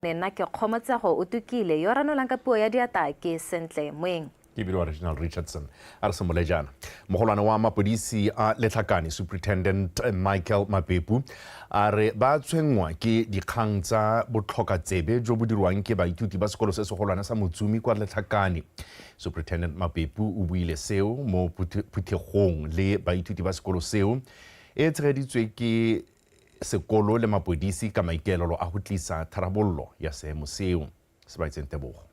Nna ke Kgomotsego o tukile yo ranolang ka puo ya diata ke Sentle Moeng. Ke bidiwa Reginald Richardson. A re simolole jaana. Mogolwane wa mapodisi a Letlhakane, Superintendent Michael Mapepu, a re ba tshwenngwa ke dikgang tsa botlhokatsebe jo bo dirwang ke baithuti ba sekolo se segolwane sa Motsumi kwa Letlhakane. Superintendent Mapepu o buile seo mo phuthegong le baithuti ba sekolo seo e tshegeditswe ke sekolo le mapodisi ka maikaelelo a go tlisa tharabololo ya seemo seo. Sebaitseng Tebogo.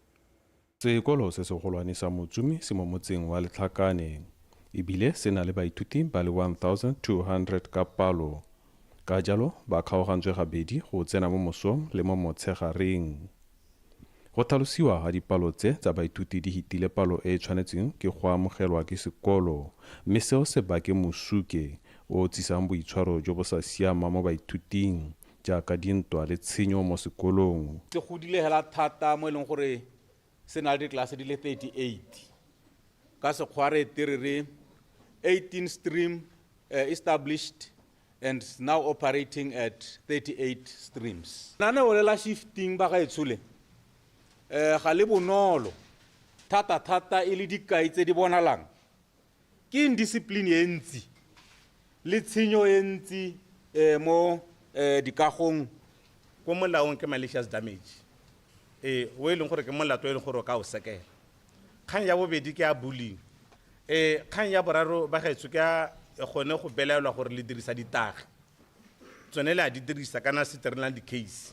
Sekolo se segolwane sa Motsumi se mo motseng wa Letlhakane ebile se na le baithuti ba le 1200 ka palo. Ka jalo ba kgaogantswe gabedi go tsena mo mosong le mo motshegareng. Go tlhalosiwa ga dipalo tse tsa baithuti di hitile palo e e tshwanetseng ke go amogelwa ke sekolo, mme seo se bake mosuke o o tsisang boitshwaro jo bo sa siamang mo baithuting jaaka dintwa le tshenyo mo sekolong. Se godile hela thata mo e leng gore se na le ditlelase di le 38. Ka Sekgowa re ete re re 18 stream established and now operating at 38 streams. Lenaneo le la shifting bagaetsho le ga le bonolo thata thata e le dikai tse di bonalang ke indiscipline e ntsi le tshenyo e ntsi mo dikagong. Ko molaong ke malicious damage e o e leng gore ke molato e leng gore o ka o sekela. Kgang ya bobedi ke ya bullying. E kgang ya boraro bagaetsho ke ya gone go belaelwa gore le dirisa ditagi. Tsone le a di dirisa kana se re nang di-case.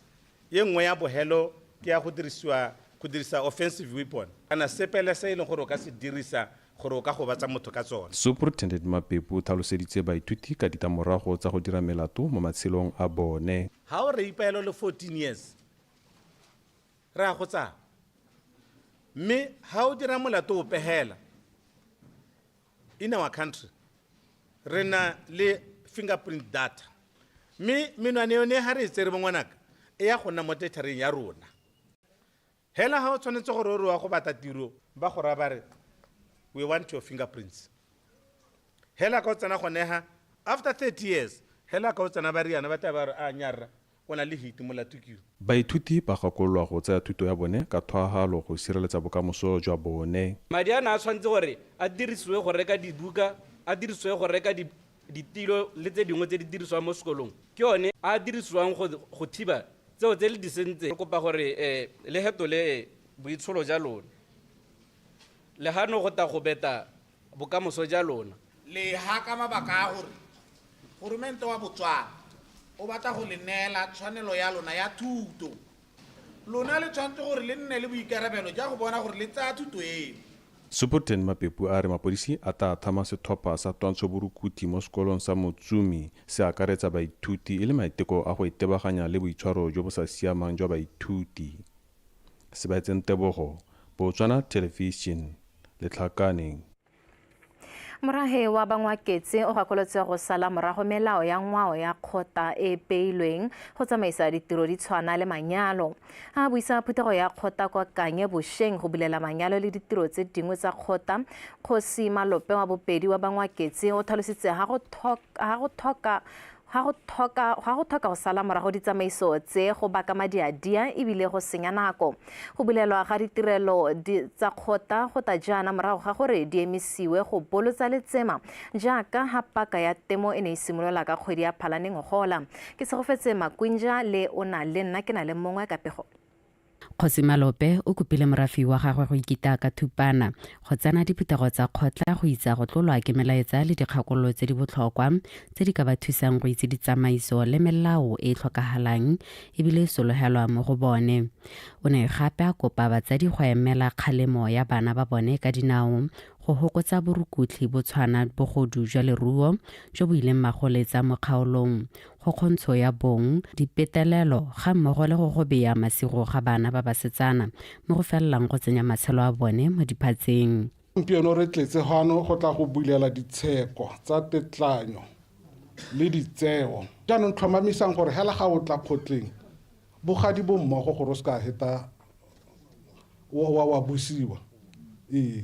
Ye nngwe ya bohelo ke ya go dirisiwa go dirisa offensive weapon kana sepele se e leng gore o ka se dirisa gore o ka gobatsa motho ka tsone. Superintendent Mapepu o tlhaloseditse baithuti ka ditlamorago tsa go dira melato mo matshelong a bone. Ha o reipaelo le 14 years re a go tsaya, mme ha o dira molato o pegela. In our country re na le fingerprint data, mme menwane yone ha re e tsere bongwanaka e ya go nna mo datareng ya rona. Hela ha o tshwanetse gore o re wa go batla tiro ba go raya ba re we want your fingerprints. Hela ka o tsena gone ha after 30 years hela ka o tsena ba riana ba tla ba re a nyarra o na le hit molato ke. Baithuti ba gakololwa go tsaya thuto ya bone ka tlhoahalo go sireletsa bokamoso jwa bone. Madi ana a tshwanetse gore a dirisiwe go reka dibuka, a dirisiwe go reka ditilo le tse dingwe tse di dirisiwang mo sekolong. Ke one a dirisiwang go thiba tseo tse le di sentseng. Re kopa gore le hetole boitsholo ja lona. Le gano go ta go beta bokamoso ja lona. Le ha ka mabaka a gore goromente wa Botswana o batla go le neela tshwanelo ya lona ya thuto. Lona le tshwanetse gore le nne le boikarabelo ja go bona gore le tsaya thuto eno. Superintendent Mapepu a re mapodisi a tla thama setlhopha sa twantsho borukuthi mo sekolong sa Motsumi se akaretsa baithuti e le maiteko a go itebaganya le boitshwaro jo bo sa siamang jwa baithuti. Sebaetseng Tebogo, Botswana Television, Letlhakane. Morahe wa Bangwaketse o gakolotse go sala morago melao ya ngwao ya kgotla e peilweng go tsamaisa ditiro di tshwana le manyalo. A buisa phuthego ya kgotla kwa Kanye bosheng go bulela manyalo le ditiro tse dingwe tsa kgotla, Kgosi Malope wa bobedi wa Bangwaketse o tlhalositse ha go tlhoka go sala morago ditsamaiso tse go baka madiadia ebile go senya nako. Go bulelwa ga ditirelo tsa kgotla go ta jaana morago ga gore di emisiwe go bolotsa letsema jaaka ha paka ya temo e ne e simolola ka kgwedi ya Phalane ngogola. Ke Segofetse Makwinja le o na le nna ke na le mongwe ka pego. Kgosi Malope o kopile morafi wa gagwe go ikita ka thupana go tsena diphuthego tsa kgotla go itsa go tlolwa ke melaetsa le dikgakololo tse di botlhokwa tse di ka ba thusang go itse ditsamaiso le melao e e tlhokagalang ebile e sologelwa mo go bone. O ne gape a kopa batsadi go emela kgalemo ya bana ba bone ka dinao go hokotsa borukutlhi bo tshwana bogodu jwa leruo jo bo ileng magoletsa mo kgaolong, go kgontsho ya bong, dipetelelo ga mmogo le go gobeya masigo ga bana ba basetsana mo go felelang go tsenya matshelo a bone mo diphatseng. Gompieno re tletse fano go tla go bulela ditsheko tsa tetlanyo le ditseo. Jaanong tlhomamisang gore hela ga o tla kgotleng bogadi bo mmogo gore o se ka heta wa busiwa. Ee,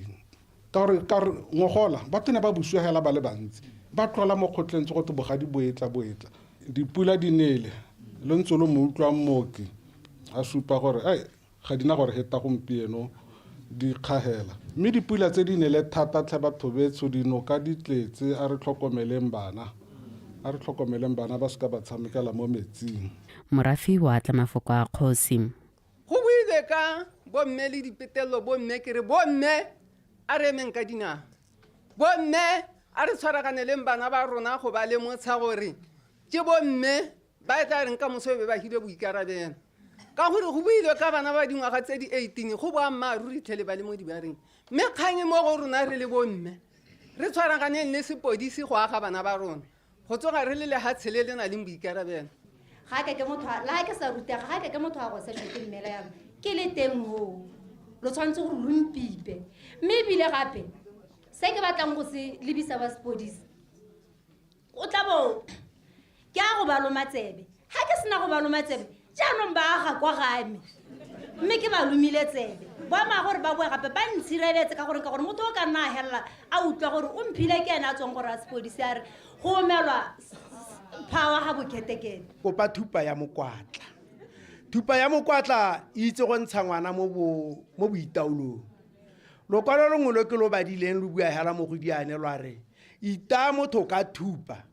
ka gore ngogola batho ne ba busiwa hela ba le bantsi ba tlola mo kgotleng tse go twe bogadi bo etla bo etla. Dipula di nele lo ntse lo mo utlwang mooki. A supa gore ai ga di na gore heta gompieno di kgagela. Mme dipula tse di nele thata tlhe batho betsho, dinoka di tletse, a re tlhokomeleng bana. A re tlhokomeleng bana ba seka ba tshamekela mo metsing. Morafe wa atla mafoko a kgosi. Go builwe ka bomme le dipetelelo, bomme ke re bomme a re emeng ka dinao. Bomme a re tshwaraganeleng bana ba rona go ba lemotsha gore ke bomme ba e tla reng ka moso e be ba hilwe boikarabelo. Ka gore go builwe ka bana ba dingwaga tse di 18 go boammaaruri tlhele ba le mo dibareng. Mme kgang e mo go rona re le bomme re tshwaraganeng le sepodisi go aga bana ba rona go tsoga re le lehatshe le le nang le boikarabelo. Ga ke ke motho le ga ke sa rutega, ga ke ke motho wa go sešwa ke mmela ya me ke le teng hoo lo tshwanetse gore lo mpipe. Mme ebile gape se ke batlang go se lebisa ba sepodisi, o tla bo ke a go ba loma tsebe. Ga ke sena go ba loma tsebe, jaanong ba aga kwa ga me mme ke ba lomile tsebe. Boama gore ba boe gape ba ntshireletse ka gore ka gore motho o ka nna a helela a utlwa gore o mphile ke ene a tswang gore a sepodisi a re go omelwa phawa ga boketekete. Kopa thupa ya mokwatla. Thupa ya mokwatla e itse go ntsha ngwana mo boitaolong. Lokwalo longwe lo ke lo badileng lo bua hela mo go diane lwa re itaa motho ka thupa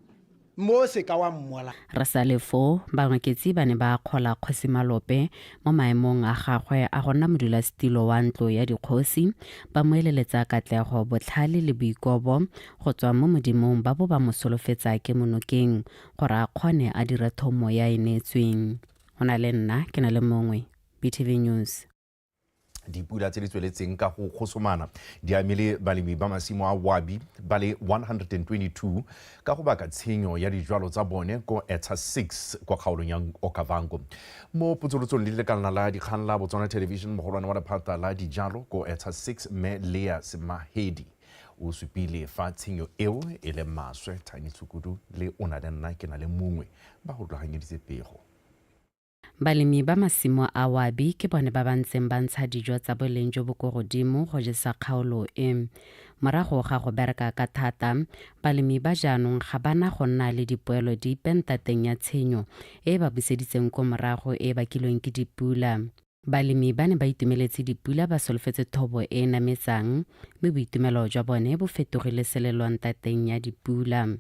mme o seka wa mmola. Re sa le foo, Bangwaketsi ba ne ba akgola Kgosi Malope mo maemong a gagwe a go nna modulasetilo wa Ntlo ya Dikgosi, ba mo eleletsa katlego, botlhale le boikobo go tswa mo Modimong ba bo ba mo solofetsa kemonokeng gore a kgone a dire thomo ya e neetsweng. Go na le nna, ke na le mongwe. BTV News. Dipula tse di tsweletseng ka go gosomana di amile balemi ba masimo a wabi ba le 122 ka go baka tshenyo ya dijwalo tsa bone ko Etsha 6 kwa kgaolong ya Okavango. Mo potsolotsong le lekalana la dikgang la Botswana Television, mogolwane wa lephata la dijalo ko Etsha 6 mme Lea Semahedi o supile fa tshenyo eo e le maswe. Tiny Tshukudu le o na le nna ke na le mongwe ba go rulaganyeditse pego. Balemi ba masimo a wabi ke bone ba ba ntseng ba ntsha dijo tsa boleng jo bo ko godimo go jesa kgaolo e. Morago ga go bereka ka thata, balemi ba jaanong ga ba na go nna le dipoelo dipe ntateng ya tshenyo e ba buseditseng ko morago e bakilweng ke dipula. Balemi ba ne ba itumeletse dipula ba solofetse thobo e e nametsang, mme boitumelo jwa bone bo fetogile selelo ntateng ya dipula.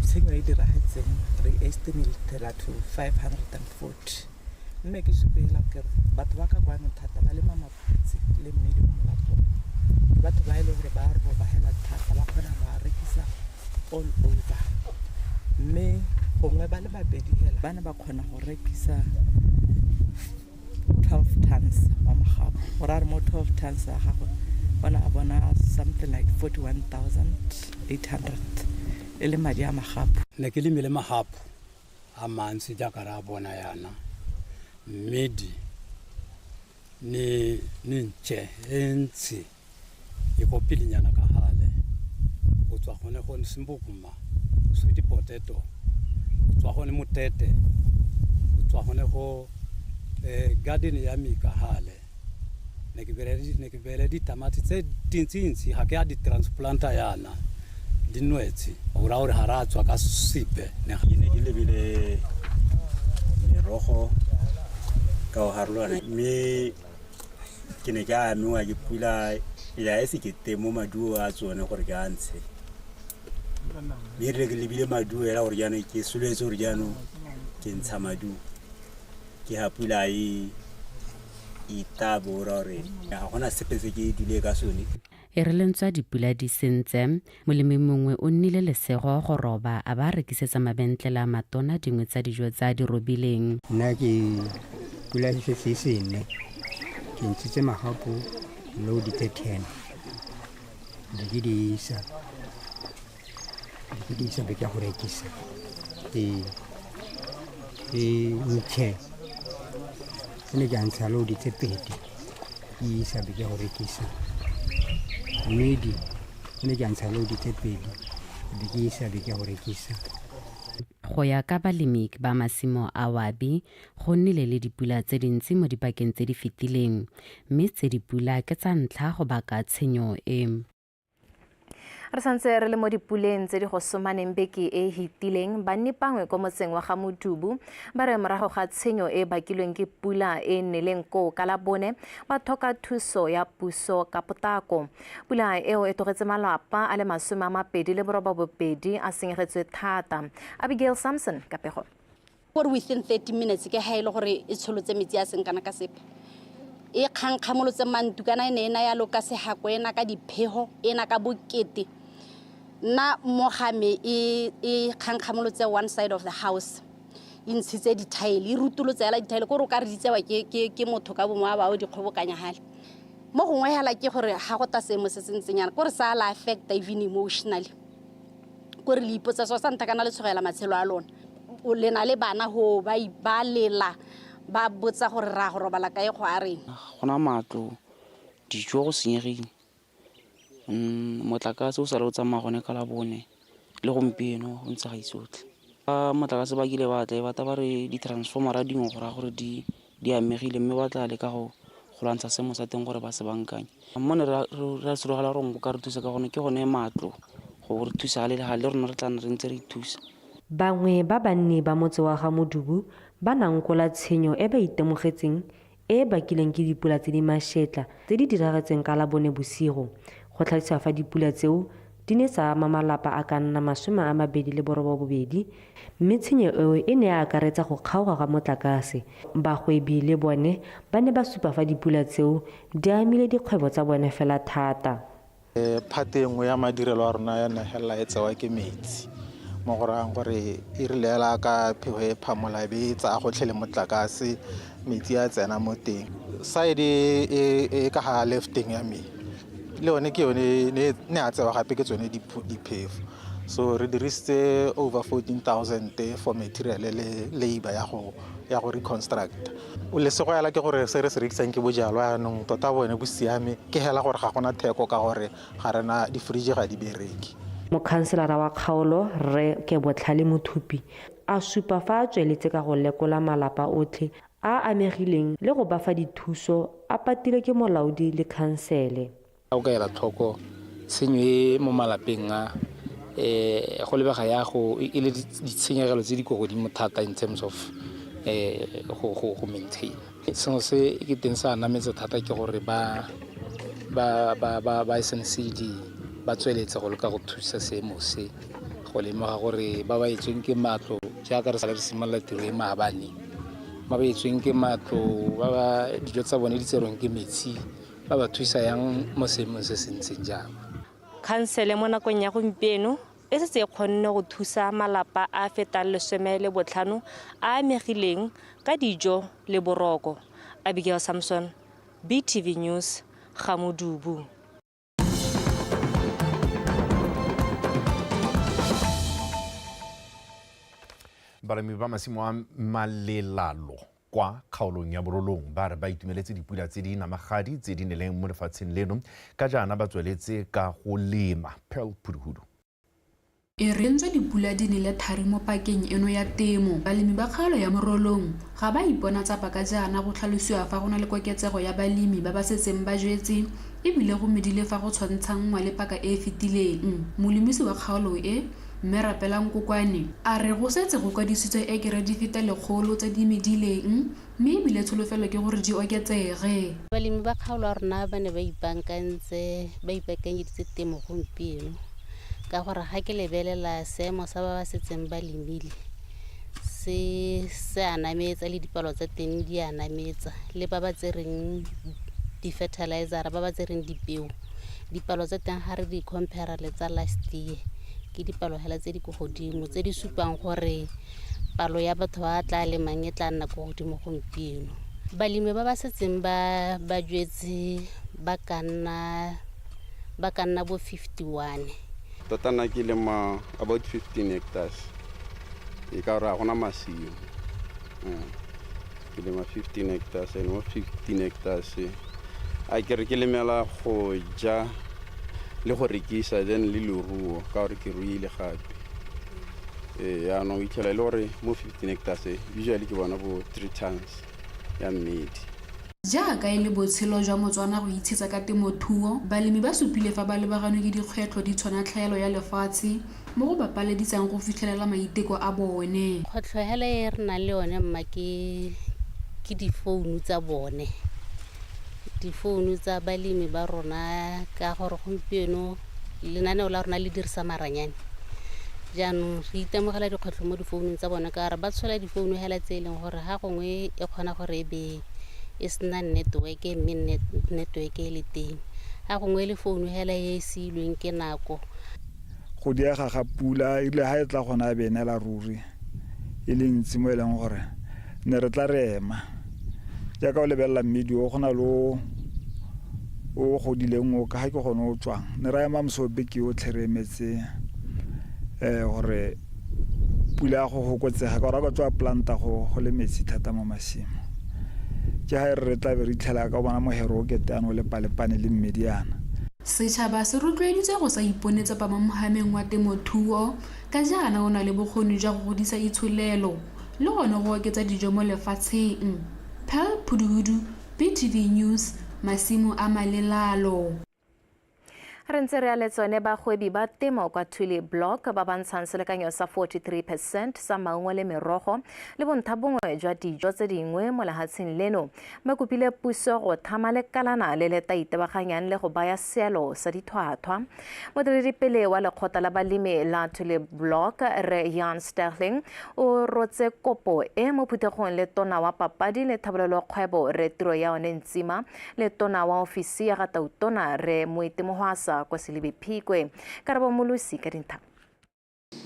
Tshenyo e diragetseng re estimatela to 540, mme ke supela ke re batho ba ka kwano thata ba lema maphutse le mmidi mo molapong. Ke batho ba e leng gore ba roba hela thata, ba kgona go a rekisa all over, mme gongwe ba le babedi hela ba ne ba kgona go rekisa 12 tons wa magapu. Go raya re mo 12 tons ya gagwe o ne a bona something like 41,800 e le madi a magapu. Ne ke lemile magapu a mantsi jaaka re a bona yana, mmidi ni ntše e ntsi e ko pelenyana ka gale, go tswa gone go sembokuma, sweet potato, go tswa gone motete, go tswa gone go garden ya me ka gale. Ne ke beele ditamati tse dintsintsi, ga ke a di transplanta yana, di nwetse go raya gore ga re a tswa ka sepe. Ke ne ke lebile merogo ka go harologana, mme ke ne ke a amiwa ke pula ya e se ke teng mo maduo a tsone gore ke a ntshe. Mme erile ke lebile maduo hela gore jaanong ke solofetse gore jaanong ke ntsha maduo, ke ga pula e itabo gore ga gona sepe se ke dule ka sone. E re lentswa dipula di sentse, molemi mongwe o nnile lesego go roba a ba rekisetsa mabentlele a matona dingwe tsa dijo tsa di robileng. Nna ke pula e setse e sene, ke ntshitse magapu load tse 10, di ke di isa, di ke di isa be ke ya go rekisa. E ntshe, ke ne ke a ntsha load tse 2, ke isa be ke ya go rekisa. Mmidi ke ne ke a ntsha load tse 2, be ke isa be ke ya go rekisa. Go ya ka balemi ba masimo a wabi, go nnile le dipula tse dintsi mo dipakeng tse di fetileng, mme tse dipula ke tsa ntlha go baka tshenyo e. Re santse re le mo dipuleng tse di go somaneng beke e e fetileng, banni bangwe ko motseng wa Gamodubu ba re morago ga tshenyo e bakilweng ke pula e nneleng koo ka Labone, ba tlhoka thuso ya puso ka potlako. Pula eo e tlogetse malapa a le 28 a senyegetswe thata. Abigail Samson ka pego. Gore within 30 minutes ke ha e le gore e tsholotse metsi a seng kana ka sepe, e kgankgamolotse mantu kana e ne e na yalo ka sehako, e na ka diphego, e na ka bokete. Nna mo ga me e kgankgamolotse one side of the house, e ntshitse dithaele, e rutolotse hela dithaele, kore o ka re di tsewa ke motho ka bongwe a bao di kgobokanya hale. Mo gongwe hela ke gore ga go ta seemo se se ntseng yana, kore sa la affecta even emotionally, kore le ipotsa so sa ntha kana le tshogela matshelo a lona. O le na le bana ho ba lela, ba botsa gore ra go robala kae go a reng. Go na matlo, dijo go senyegile. Motlakase o sale o tsamaya gone ka Labone le gompieno go ntse ga ise otlhe. Ba motlakase ba kile ba tla, ba tla ba re di-transformera dingwe go raya gore di amegile, mme ba tla leka go lwantsha seemo sa teng gore ba se bankanye. Mo ne re sologela gore go ka re thusa ka gone ke gone matlo, go re thusa le gale le rona re tla nna re ntse re ithusa. Bangwe ba banni ba motse wa Gamodubu ba nankola tshenyo e ba itemogetseng e bakileng ke dipula tse di mašetla tse di diragetseng ka Labone bosigo. Go tlhalosiwa fa dipula tseo di ne tsa ama malapa a ka nna 28, mme tshenyo eo e ne ya akaretsa go kgaoga ga motlakase. Bagwebi le bone ba ne ba supa fa dipula tseo di amile dikgwebo tsa bone fela thata. Phate e nngwe ya madirelo a rona ya nagella e tsewa ke metsi, mo go rayang gore e rile hela ka phefo e phamola e be e tsaya gotlhe le motlakase, metsi a tsena mo teng. Side e ka ga lefteng ya me le yone ke yone ne a tsewa gape ke tsone diphefo. So re dirisitse over 14,000 for material le labor ya go reconstruct. O lesego hela ke gore se re se rekisang ke bojalwa, jaanong tota bone bo siame, ke hela gore ga gona theko ka gore ga rena di-fridge ga di bereke. Mokhanselara wa kgaolo Rre Kebotlhale Mothupi a supa fa a tsweletse ka go lekola malapa otlhe a amegileng le go ba fa dithuso a patilwe ke molaodi le khansele. O ka ela tlhoko tshenyo e mo malapeng a, go lebega ya go e le ditshenyegelo tse di kwa godimo thata in terms of go maintain. Sengwe se ke teng sa nametse thata ke gore ba SNCD ba tsweletse go leka go thusa seemo se, go lemoga gore ba ba etsweng ke matlo jaaka re sale re simolola tiro e maabane, ba ba etsweng ke matlo, ba ba dijo tsa bone di tserweng ke metsi, ba ba thusa yang mo seemong se se ntseng jang. Khansele mo nakong ya gompieno e setse e kgonne go thusa malapa a fetang 15 a amegileng ka dijo le boroko. Abigail Samson, BTV News, Gamodubu. Balemi ba masimo a Malelalo kwa kgaolong ya Borolong ba re ba itumeletse dipula tse di namagadi tse di neleng mo lefatsheng leno ka jaana ba tsweletse ka go lema. Pearl Phuduhudu. E rentswe dipula di nele thari mo pakeng eno ya temo. Balemi ba kgaolo ya Morolong ga ba ipona tsapa ka jaana go tlhalosiwa fa go na le koketsego ya balemi ba ba setseng ba jwetse ebile go medile fa go tshwantshanngwa le paka e e fetileng. Molemisi wa kgaolo e, Mme Rapelang Kokwane, a re go setse go kwadisitswe ekere di feta 100 tse di medileng, mme ebile tsholofelo ke gore di oketsege. Balemi ba kgaolo ya rona ba ne ba ipaakantse, ba ipaakanyeditse temo gompieno, ka gore ga ke lebelela seemo sa ba ba setseng ba lemile se a nametsa, le dipalo tsa teng di a nametsa, le ba ba tsereng di-fertilizer, ba ba tsereng dipeo, dipalo tsa teng ga re di compare le tsa last year ke dipalo hela tse di ko godimo, tse di supang gore palo ya batho ba tla lemang e tla nna ko godimo gompieno. Balemi ba ba setseng ba jwetse ba ka nna bo 51. Tota nna ke lema about 15 hectares, e ka gore ga gona masimo. Ke lema 15 hectares, and mo 15 hectares a ke re ke lemela go ja le go rekisa, then le leruo ka gore ke ruile gape. Jaanong o itlhela e le gore mo 15 hectares usually ke bona bo 3 tons ya mmidi. Jaaka e le botshelo jwa Motswana go itshetsa ka temothuo, balemi ba supile fa ba lebaganwe ke dikgwetlho di tshwana tlhaelo ya lefatshe mo go ba paledisang go fitlhelela maiteko a bone. Kgwetlho hela e re nang le yone mma ke ke difounu tsa bone, difounu tsa balemi ba rona, ka gore gompieno lenaneo la rona le dirisa maranyane. Jaanong re itemogela dikgwetlho mo difounung tsa bone, ka gore ba tshola difounu hela tse e leng gore ga gongwe e kgona gore e be e sena network, mme network e le teng, ga gongwe e le founu hela e e siilweng ke nako. Go diega ga pula erile ga e tla gona a be nela ruri e le ntsi mo e leng gore ne re tla re ema. Jaaka o lebelela mmidi o go na le o o godileng o ka ga ke gone o tswang, ne ra ema moso beke yotlhe re emetse gore pula ya go fokotsega, ka gore a ka tswa planta go le metsi thata mo masimo. Ke ga e re re tla be re itlhela ka bona mohero o kete ano o lepalepane le mmedi yana. Setšhaba se rotloeditswe go sa ipone tsapa mo mohameng wa temothuo, ka jaana o na le bokgoni jwa go godisa itsholelo le gone go oketsa dijo mo lefatsheng. Pearl Phuduhudu, BTV News, masimo a Malelalo. Re ntse re ya le tsone bagwebi ba temo kwa Tuli Block ba ba ntshang selekanyo sa 43% sa maungo le merogo le bontha bongwe jwa dijo tse dingwe mo lehatsheng leno, ba kopile puso go thama lekalana le le tla itebaganyang le go baya seelo sa dithwathwa. Moeteledipele wa lekgotla la balemi la Tuli Block, Rre Jan Sterling, o rotse kopo e mo phuthegong le tona wa papadi le tlhabololo kgwebo Rre Tiro ya one Ntsima le tona wa ofisi ya ga Tautona Rre Moeti Mohwasa kwa Selebi Phikwe. Karabo Molosi ka dintlha.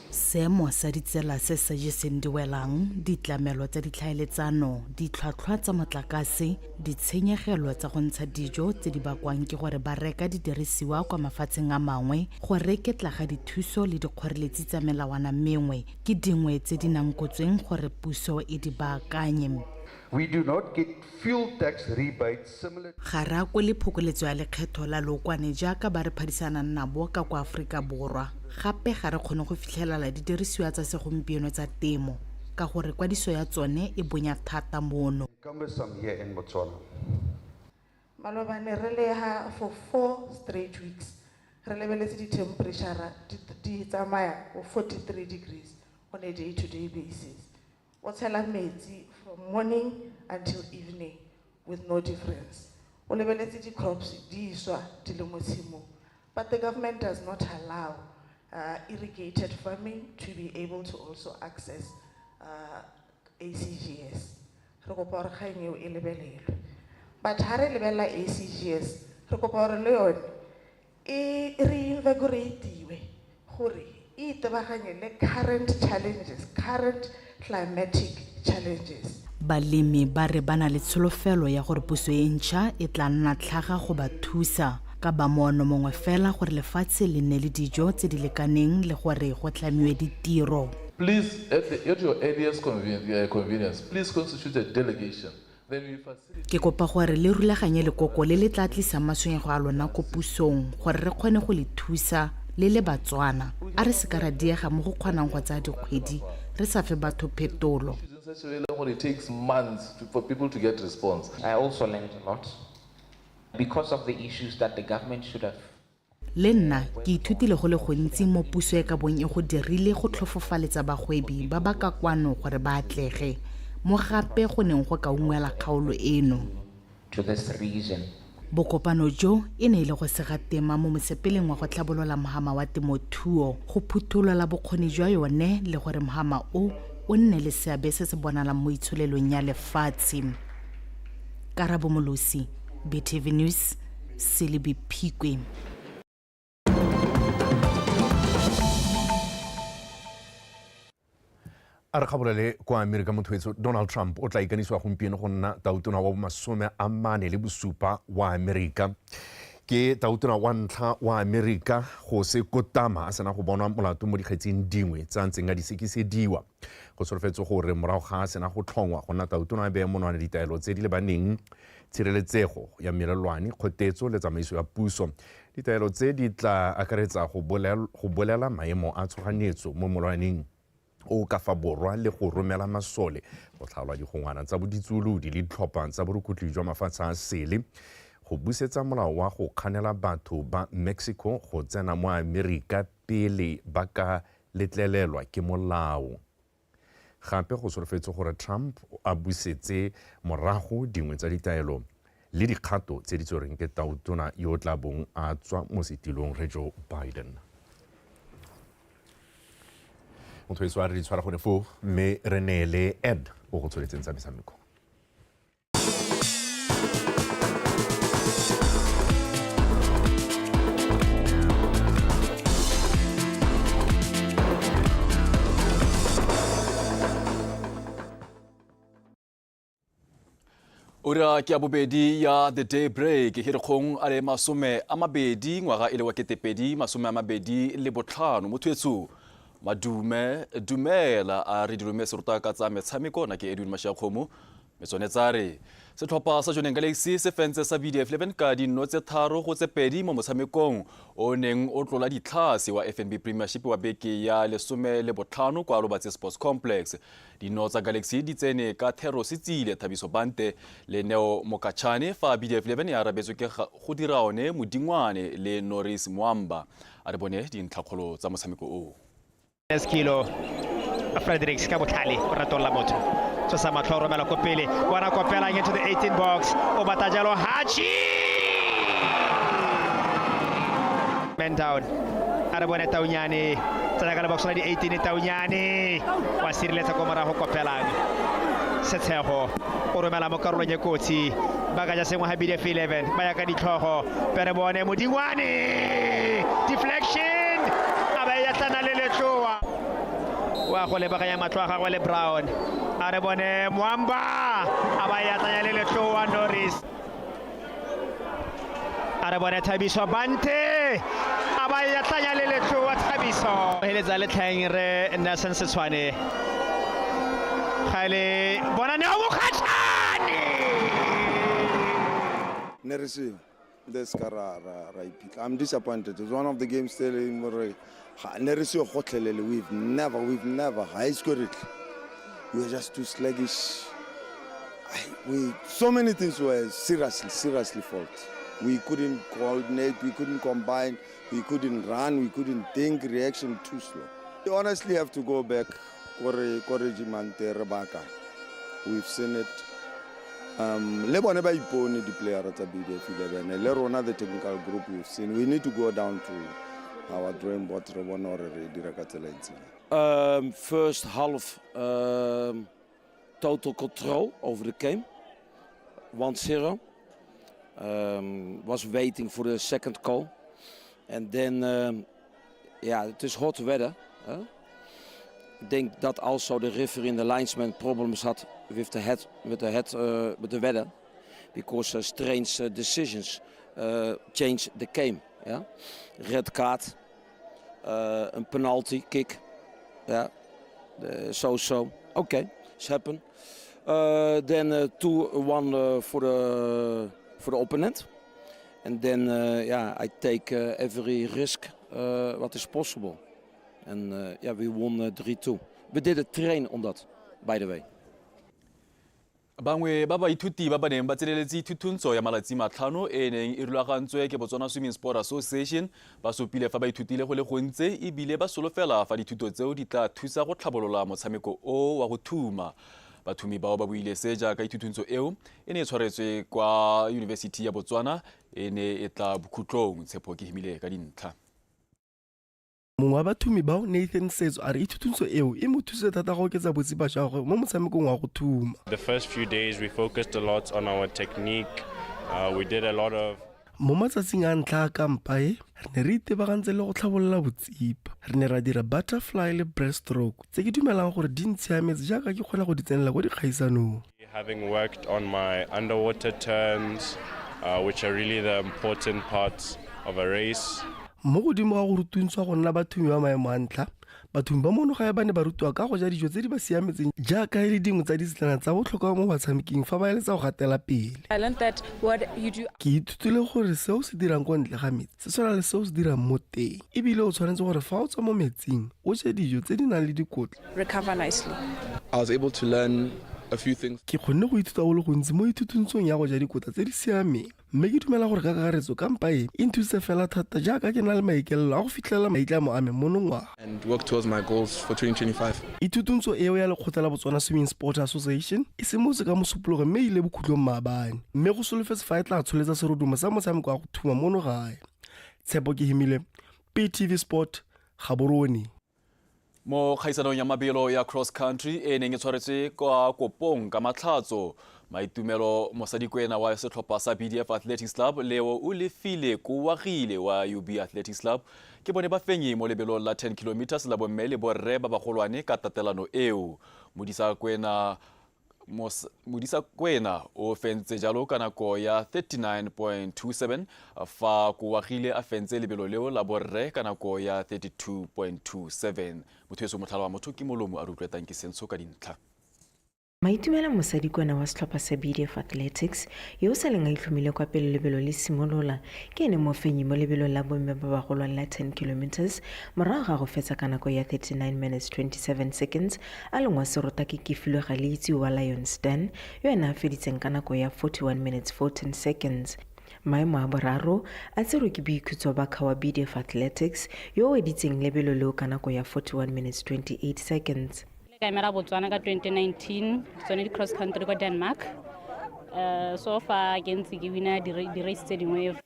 Seemo sa ditsela se sa jeseng di welang, ditlamelo tsa ditlhaeletsano, ditlhwatlhwa tsa motlakase, ditshenyegelo tsa go ntsha dijo tse di bakwang ke gore ba reka didirisiwa kwa mafatsheng a mangwe, go reketla ga dithuso le dikgoreletsi tsa melawana mengwe ke dingwe tse di nankotsweng gore puso e di baakanye. We do not get fuel tax rebates similar. Ga re akole phokoletso ya lekgetho la lookwane jaaka ba re phadisanang nabo ka kwa Aforika Borwa. Gape ga re kgone go fitlhelela didirisiwa tsa segompieno tsa temo ka gore kwadiso ya tsone e bonya thata mono. Cumbersome here in Botswana. Malobane re le ha for 4 straight weeks re lebeletse di-temperature di tsamaya go 43 degrees on a day-to-day basis. O tshela metsi from morning until evening with no difference. O lebeletse di-crops di swa di le mo tshimong. But the government does not allow irrigated farming to be able to also access ACGS. Re kopa hore kgang eo e lebelelwe. But ha re lebella ACGS, re kopa hore le yone e reinvigoratiwe gore e itebaganye le current challenges, current climatic challenges. Balemi ba re ba na le tsholofelo ya gore puso e ntšha e tla nna tlhaga go ba thusa ka ba moono mongwe fela gore lefatshe le nne le dijo tse di lekaneng le gore go tlhamiwe ditiro. Please, at your earliest convenience, please constitute a delegation. Ke kopa gore le rulaganye lekoko le le tla tlisang matshwenyego a lona ko pusong gore re kgone go le thusa le le Batswana. A re se ka ra diega mo go kgonang go tsaya dikgwedi re sa fe batho phetolo. It takes months for people to get response. I also learned a lot because of the issues that the government should have. Le nna ke ithutile go le gontsi mo puso e ka bong e go dirile go tlhofofaletsa bagwebi ba ba ka kwano gore ba atlege, mo gape go neng go ka ungwela kgaolo eno. To this region. Bokopano jo e ne e le go sega tema mo mosepeleng wa go tlhabolola mohama wa temothuo, go phutholola bokgoni jwa yone le gore mohama o o nne le seabe se se bonalang mo itsholelong ya lefatshe. Karabo Molosi, BTV News, Selebi Phikwe. A re kgabolele kwa Amerika motho wetso Donald Trump o tla ikanisiwa gompieno go nna tautona wa bo47 wa Amerika. Ke tautona wa ntlha wa Amerika go se kotama a sena go bonwa molato mo dikgetsing dingwe tse a ntseng a di sekisediwa. Go solofetswe gore morago ga a sena go tlhongwa go nna tautona a beye monwana ditaelo tse di lebaneng tshireletsego ya melelwane, kgotetso le tsamaiso ya puso. Ditaelo tse di tla akaretsa go bolela maemo a tshoganyetso mo molwaneng, o ka fa borwa le go romela masole go tlhaolwa digongwana tsa boditsuolodi le ditlhopha tsa borukhutlhi jwa mafatshe a sele, go busetsa molao wa go kganela batho ba Mexico go tsena mo Amerika pele ba ka letlelelwa ke molao. Gape go solofetse gore Trump a busetse morago dingwe tsa ditaelo le dikgato tse di tserweng ke tautona yo o tla bong a tswa mo setilong re Joe Biden. Motho a re di tshwara gone foo, mme re neele Ed o go tsholetseng tsa metshameko. Ura ke ya bobedi ya The Day Break, Hirikgong a le 20 ngwaga e le wa 2025. Motho etsho madume dumela a re dirume serota ka tsa metshameko na ke Edwin Mashiakgomo. Metsone tsa re setlhopha sa Jwaneng Galaxy se fentse sa BDF 11 ka dino tse 3-2 mo motshamekong o neng o tlola ditlhase wa FNB Premiership wa beke ya 15 kwa Lobatse Sports Complex. Dino tsa Galaxy di tsene ka Thero Setsile, Thabiso Bante le Neo Mokachane, fa BDF 11 e arabetswe ke go dira one Modingwane le Norris Mwamba. A re bone dintlhakgolo tsa motshameko o. Kilo Fredericks ka botlhale o ratolla motho, tsosa matlho, romela ko pele, bona kopelang into the 18 box, o batla jalo Hachi, man down. A re bone Taunyane tsena ka le box la di 18, Taunyane wa sireletsa ko morago, kopelang Setshego o romela mo karolong e kotsi, ba ka ja sengwe ga BDF 11, ba ya ka ditlhogo pere bone Modingwane, deflection, a ba ya tlana le letloa wa go lebaganya matlho a gagwe le Brown. A re bone Mwamba, a ba ya tlanya le letloa Norris. A re bone Thabiso Bante, a ba ya tlanya le letloa Thabiso. Heletsa le tlhang re Nelson Setshwane ga le bona ne Mokgatshane. Ne re seo le se ka ra iphitlha. I'm disappointed. It's one of the games tse leng gore ne re seo gotlhelele. We've never ga e se re tle. We were just too sluggish. We so many things were seriously fault. We couldn't coordinate, we couldn't combine, we couldn't run, we couldn't think, reaction too slow. We honestly have to go back ko regiment re baka. We've seen it. Le bone ba ipone di-player tsa BDF 11 le rona the technical group, we've seen we need to go down to our drawing board re bone gore re dira ka tsela e ntseng. First half, total control over the game, 1-0. Was waiting for the second call, and then it is hot weather. Huh? Ik denk dat also de referee and the linesman problems had with the head, with the weather, because strange decisions change the game. Yeah? Red card, een penalty kick, yeah, so. Okay, it's happen. Then 2-1 for the opponent, and then I take every risk what is possible. And we won 3-2. We did a train on that, by the way. Bangwe ba baithuti ba ba neng ba tseneletse thuthuntsho ya malatsi 5 e neng e rulagantswe ke Botswana Swimming Sport Association ba supile fa ba ithutile go le gontsi ebile ba solofela fa dithuto tseo di tla thusa go tlhabolola motshameko o wa go thuma. Bathumi bao ba buile se jaaka ithutuntsho eo e ne e tshwaretswe kwa University ya Botswana e ne e tla bokhutlong. Tshepo ke himile ka dintlha. Mongwe wa bathumi bao, Nathan Setso, a re ithutuntsho eo e mo thusitse thata go oketsa botsipa jwa gagwe mo motshamekong wa go thuma. The first few days we focused a lot on our technique. We did a lot of Mo matsatsing a ntlha a kampa e, re ne re itebagantse le go tlhabolola botsipa. Re ne ra dira butterfly le breaststroke tse ke dumelang gore di ntshiametse jaaka ke kgona go di tsenela ko dikgaisanong. Having worked on my underwater turns, which are really the important parts of a race. Mo godimo ga go rutuntswa go nna bathumi ba maemo a ntlha, Bathong ba mono gae ba ne ba rutiwa ka go ja dijo tse di ba siametseng jaaka e le dingwe tsa ditselana tsa botlhokwa mo batshameking fa ba eletsa go gatela pele. Ke ithutile gore se o se dirang kwa ntle ga metsi se tshwana le se o se dirang mo teng, ebile o tshwanetse gore fa o tswa mo metsing o je dijo tse di nang le dikotla. Recover nicely. I was able to learn a few things. Ke kgonne go ithuta go le gontsi mo ithuthuntshong ya go ja dikotla tse di siameng, mme ke dumela gore ka kakaretso kampa e e nthusitse fela thata jaaka ke na le maikaelelo a go fitlhelela maitlamo a me monongwaga. And work towards my goals for 2025. Ithutuntsho eo ya lekgotla la Botswana Swimming Sport Association e simolotse ka Mosupologo mme e ile bokhutlong maabane, mme go solofetse fa e tla tsholetsa serodumo sa motshameko wa go thuma mono gae. Tshepo Kehimile, BTV Sport, Gaborone. Mo kgaisanong ya mabelo ya cross country e neng e tshwaretswe kwa Kopong ka Matlhatso, Maitumelo Mosadikwena wa setlhopha sa BDF Athletics Club leo o lefile Kowagile wa UB Athletics Club ke bone bafenyi mo lebelong la 10 kilometers la bomme le borre ba bagolwane ka tatelano eo. Modisa Kwena Modisa Kwena o fentse jalo ka nako ya 39.27 fa Kowagile a fentse lebelo leo la borre ka nako ya 32.27. Motho eso motlhala wa motho ke molomo a re utlwetang ke sentsho ka dintlha. Maitumela Mosadi Kwena wa setlhopha sa BDF Athletics yo o saleng a itlhomile kwa pele lebelo le simolola ke ene mofenyi mo lebelong la bomme ba bagolwane la 10 kilometers morago ga go fetsa ka nako ya 39 minutes 27 seconds a lengwa serota ke Kefilwe Galeitsi wa Lions Den yo ene a feditseng ka nako ya 41 minutes 14 seconds. Maemo a boraro a tserwe ke Boikhutso Bakha wa BDF Athletics yo o weditseng lebelo leo ka nako ya 41 minutes 28 seconds. Ka emela Botswana ka 2019 tsone di-cross country kwa Denmark. So far ke ntse ke wina di-race tse dingwe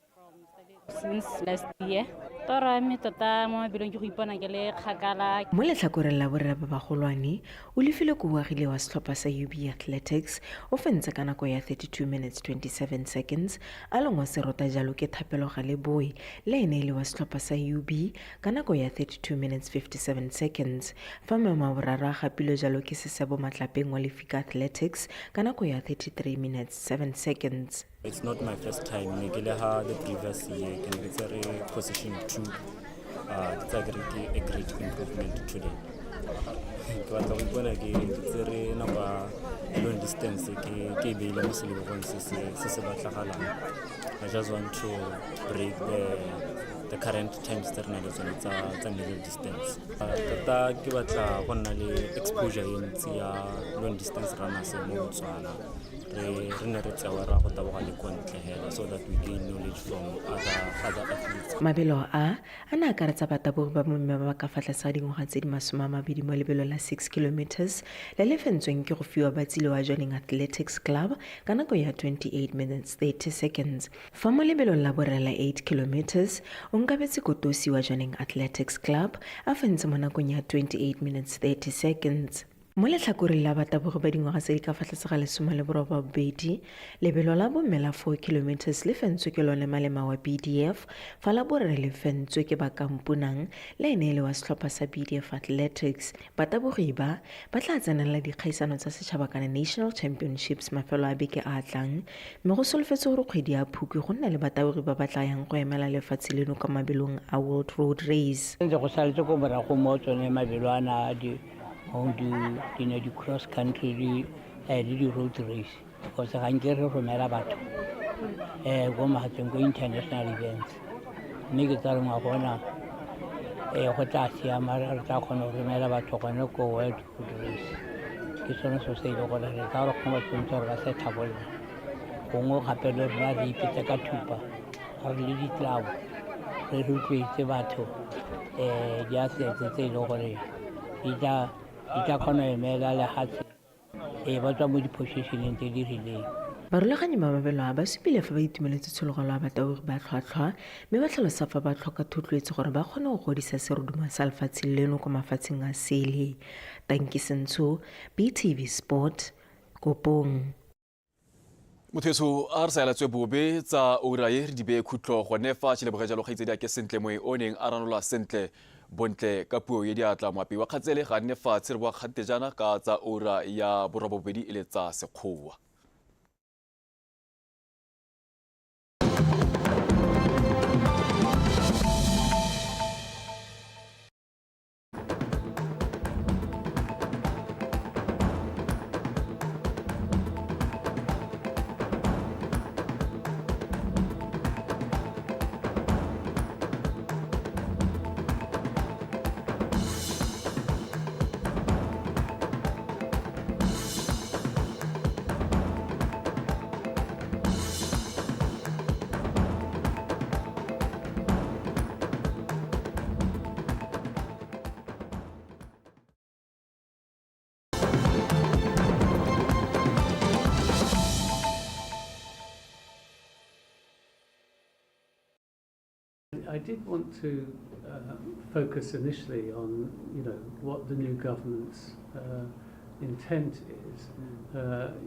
since last year. Toro ya me tota mo mabelong ke go ipona ke le kgakala. Mo letlhakoreng la borre ba bagolwane, o lefile Kowagile wa setlhopha sa UB Athletics o fentse ka nako ya 32 minutes 27 seconds a lengwa serota jalo ke Thapelo Galeboe le ene e le wa setlhopha sa UB ka nako ya 32 minutes 57 seconds fa maemo a boraro a gapilwe jalo ke Sesebo Matlapeng wa Lefika Athletics ka nako ya 33 minutes 7 seconds. It's not my first time. Ne ke le ha the previous year ke ne ke tsere position 2. Ke tsaya ke re ke a great improvement today. Ke batla go ipona ke tsere nako ya long distance ke e beile mo selebogong se se batlagalang. I just want to break the current times tse re nang le tsone tsa middle distance. Tota ke batla go nna le exposure e ntsi ya long distance runners mo Botswana. Re ne re tsewa ra go taboga le ko ntle hela so that we gain knowledge from other athletes. Mabelo a a ne a akaretsa batabogi ba bomme ba ba ka fa tlase ga dingwaga tse di 20 mo lebelong la 6 kilometers le le fentsweng ke go fiwa Batsile wa Jwaneng Athletics Club ka nako ya 28 minutes 30 seconds. Fa mo lebelong la borre la 8 kilometers o nkabetse Kotosi wa Jwaneng Athletics Club a fentse mo nakong ya 28 minutes 30 seconds. Mo letlhakoreng la batabogi ba dingwaga tse di ka fa tlase ga 18, lebelo la bomme la 4 kilometers le fentswe ke lone Malema wa BDF, fa la borre le fentswe ke ba Kampunang le ene e le wa setlhopha sa BDF Athletics. Batabogi ba ba tla tsenela dikgaisano tsa setšhaba kana National Championships mafelo a beke a tlang, mme go solofetse gore kgwedi ya Phukwi go nne le batabogi ba ba tla yang go emela lefatshe leno kwa mabelong a World Road Race. Ntse go saletse ko morago mo tsone mabelo ana di di cross country le di road race, because ga nke re romela batho ko mahatseng ko international events, mme ke tsa re ngwaga ona go tla siama, re tla kgona go romela batho gone ko World Road Race. Ke sone so se e le gore re tla re kgona ba tshwanetse gore ba se tlhabolole, gongwe gape le rona re ipetse ka thupa re le ditlabo re rotloetse batho di-athletes tse e leng gore di tla kgona go emela lehatshe ba tswa mo di-positioneng tse di rileng. Barulaganyi ba mabelo a ba supile fa ba itumeletse tshologelo ya batabogi ba tlhwatlhwa, mme ba tlhalosa fa ba tlhoka thotloetso gore ba kgone go godisa serodumo sa lefatshe leno kwa mafatsheng a sele. Tanki Sentsho, BTV Sport, Kopong. Motho eso a re sa elatswe bobe tsa ura e re di beye khutlo gone fa tšheleboge jalo kgaitsedi a ke sentle moe o neng a ranola sentle bontle ka puo ye diatla moapi wa kgatsele ga nne fatshe re boa kgante jaana ka tsa ura ya borobabobedi e le tsa Sekgowa. I did want to focus initially on, you know, what the new government's intent is.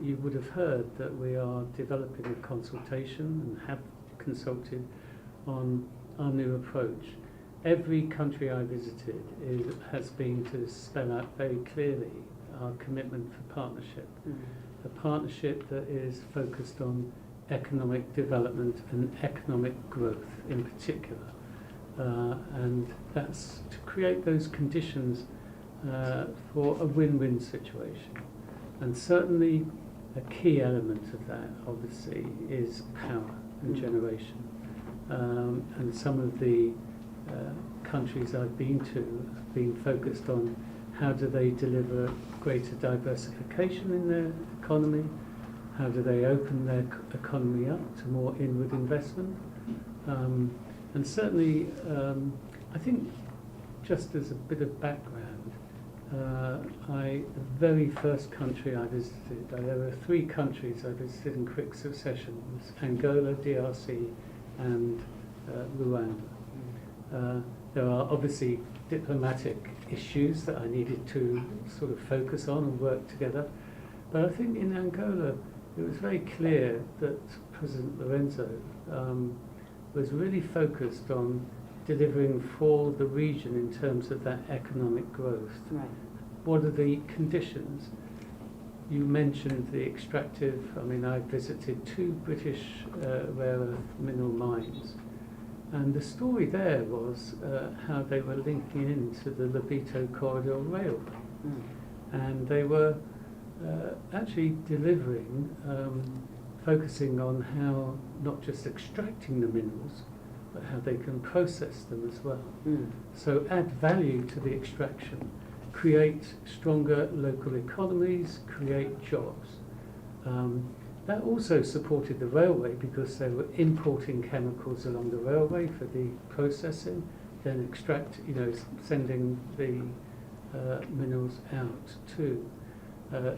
You would have heard that we are developing a consultation and have consulted on our new approach. Every country I visited has been to spell out very clearly our commitment for partnership. A partnership that is focused on economic development and economic growth in particular. And that's to create those conditions for a win-win situation. And certainly a key element of that, obviously, is power and generation. And some of the countries I've been to have been focused on how do they deliver greater diversification in their economy, how do they open their economy up to more inward investment. And certainly, I think, just as a bit of background, the very first country I visited, there were three countries I visited in quick succession, was Angola, DRC, and Rwanda. There are obviously diplomatic issues that I needed to sort of focus on and work together. But I think in Angola, it was very clear that President Lourenço was really focused on delivering for the region in terms of that economic growth. Right. What are the conditions? You mentioned the extractive. I mean, I visited two British rare earth mineral mines. And the story there was how they were linking into the Lobito Corridor Railway. And they were actually delivering, focusing on how not just extracting the minerals, but how they can process them as well. So add value to the extraction, create stronger local economies, create jobs. That also supported the railway because they were importing chemicals along the railway for the processing, then extract, you know, sending the minerals out too.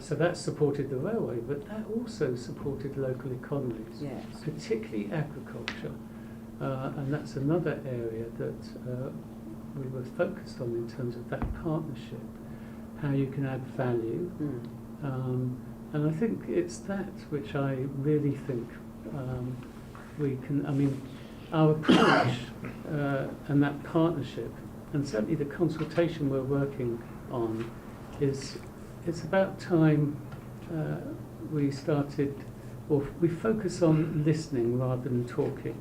So that supported the railway, but that also supported local economies, yes, particularly agriculture. And that's another area that we were focused on in terms of that partnership, how you can add value. And I think it's that which I really think we can, I mean, our approach and that partnership, and certainly the consultation we're working on is, it's about time we started, or we focus on listening rather than talking,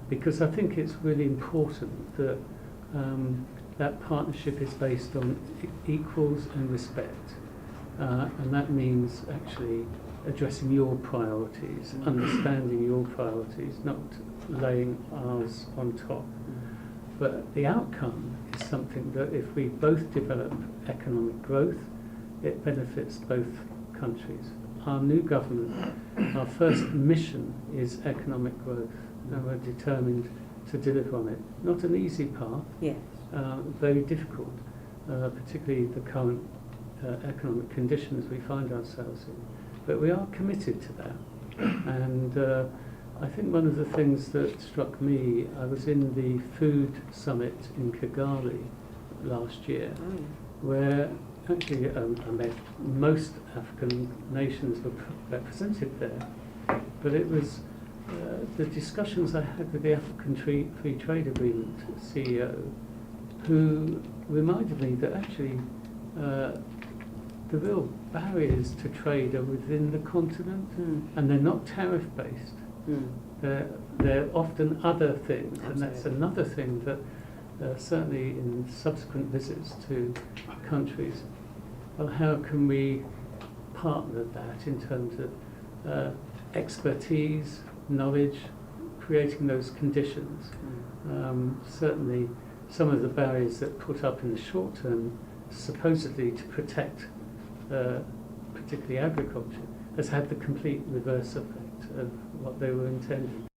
because I think it's really important that that partnership is based on equals and respect. And that means actually addressing your priorities, understanding your priorities, not laying ours on top. But the outcome is something that if we both develop economic growth, it benefits both countries. Our new government, our first mission is economic growth, and we're determined to deliver on it. Not an easy path, yes. Very difficult, particularly the current economic conditions we find ourselves in. But we are committed to that. And I think one of the things that struck me, I was in the food summit in Kigali last year, where actually I met most African nations were represented there. But it was the discussions I had with the African Free Trade Agreement CEO, who reminded me that actually the real barriers to trade are within the continent, and they're not tariff-based. They're often other things. Absolutely. And that's another thing that certainly in subsequent visits to countries, well, how can we partner that in terms of expertise, knowledge, creating those conditions? Certainly some of the barriers that put up in the short term, supposedly to protect particularly agriculture, has had the complete reverse effect of what they were intending.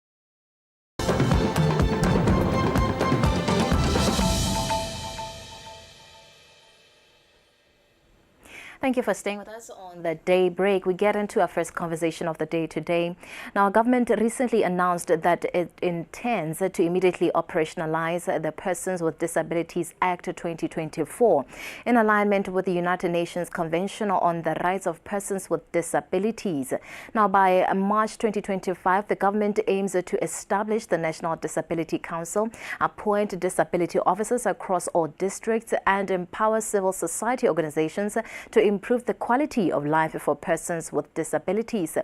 Thank you for staying with us on the Daybreak. We get into our first conversation of the day today. Now, government recently announced that it intends to immediately operationalize the Persons with Disabilities Act 2024 in alignment with the United Nations Convention on the Rights of Persons with Disabilities. Now, by March 2025, the government aims to establish the National Disability Council, appoint disability officers across all districts, and empower civil society organizations to improve the quality of life for persons with disabilities.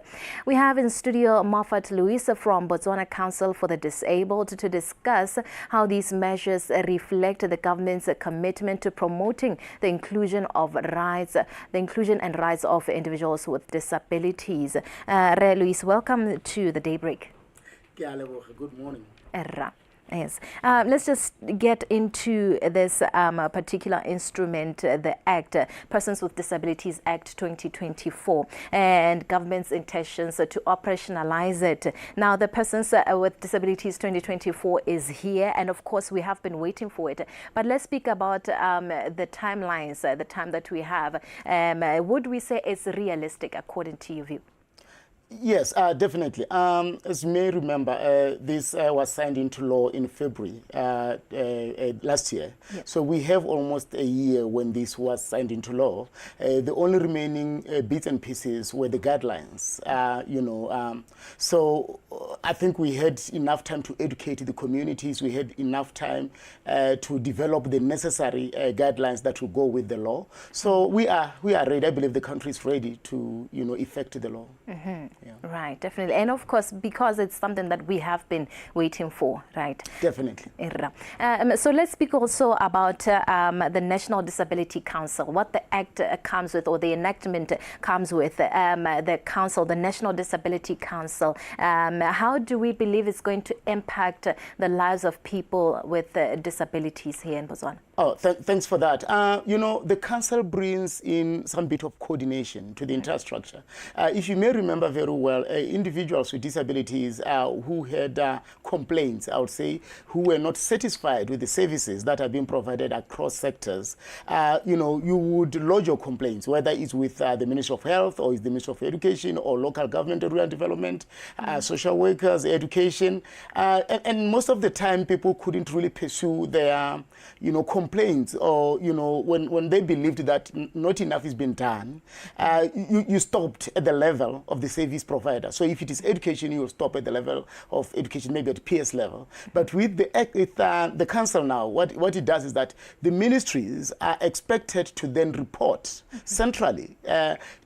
We have in studio Moffat Louis from Botswana Council for the Disabled to discuss how these measures reflect the government's commitment to promoting the inclusion of rights, the inclusion and rights of individuals with disabilities. Re Louis, welcome to the Daybreak. Good morning. Erra. Yes. Let's just get into this particular instrument, the Act, Persons with Disabilities Act 2024, and government's intentions to operationalize it. Now, the Persons with Disabilities 2024 is here, and of course, we have been waiting for it. But let's speak about the timelines, the time that we have. Would we say it's realistic according to your view? Yes, definitely. As you may remember, this was signed into law in February last year. Yeah. So we have almost a year when this was signed into law. The only remaining bits and pieces were the guidelines, So I think we had enough time to educate the communities. We had enough time to develop the necessary guidelines that will go with the law. So we are ready. I believe the country is ready to, effect the law. Mm-hmm. Yeah. Right, definitely. And of course, because it's something that we have been waiting for, right? Definitely. So let's speak also about the National Disability Council, what the Act comes with, or the enactment comes with, the council, the National Disability Council. How do we believe it's going to impact the lives of people with disabilities here in Botswana? Oh, thanks for that. The council brings in some bit of coordination to the entire structure. If you may remember very well, individuals with disabilities who had complaints, I would say, who were not satisfied with the services that are being provided across sectors, you would lodge your complaints, whether it's with the Ministry of Health or it's the Ministry of Education or local government and rural development, social workers, education. And most of the time, people couldn't really pursue their, complaints, or, when they believed that not enough is being done, you stopped at the level of the service provider. So if it is education, you will stop at the level of education, maybe at PS level. But with the council now, what it does is that the ministries are expected to then report centrally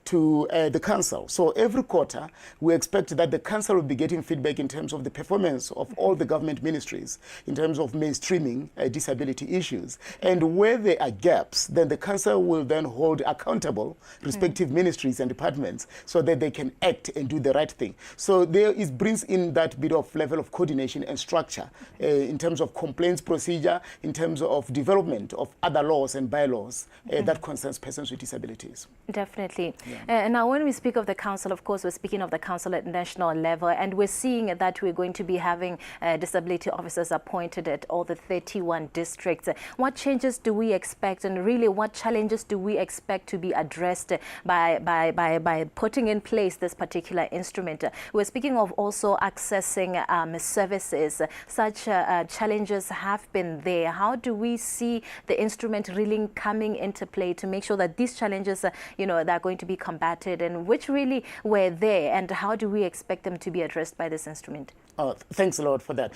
to the council. So every quarter, we expect that the council will be getting feedback in terms of the performance of all the government ministries, in terms of mainstreaming disability issues. And where there are gaps, then the council will then hold accountable respective ministries and departments so that they can act and do the right thing. So there it brings in that bit of level of coordination and structure in terms of complaints procedure, in terms of development of other laws and bylaws that concerns persons with disabilities. Definitely. Yeah. Now, when we speak of the council, of course, we're speaking of the council at national level, and we're seeing that we're going to be having disability officers appointed at all the 31 districts. What changes do we expect, and really what challenges do we expect to be addressed by putting in place this particular instrument? We're speaking of also accessing services. Such challenges have been there. How do we see the instrument really coming into play to make sure that these challenges, that are going to be combated, and which really were there, and how do we expect them to be addressed by this instrument? Oh, thanks a lot for that.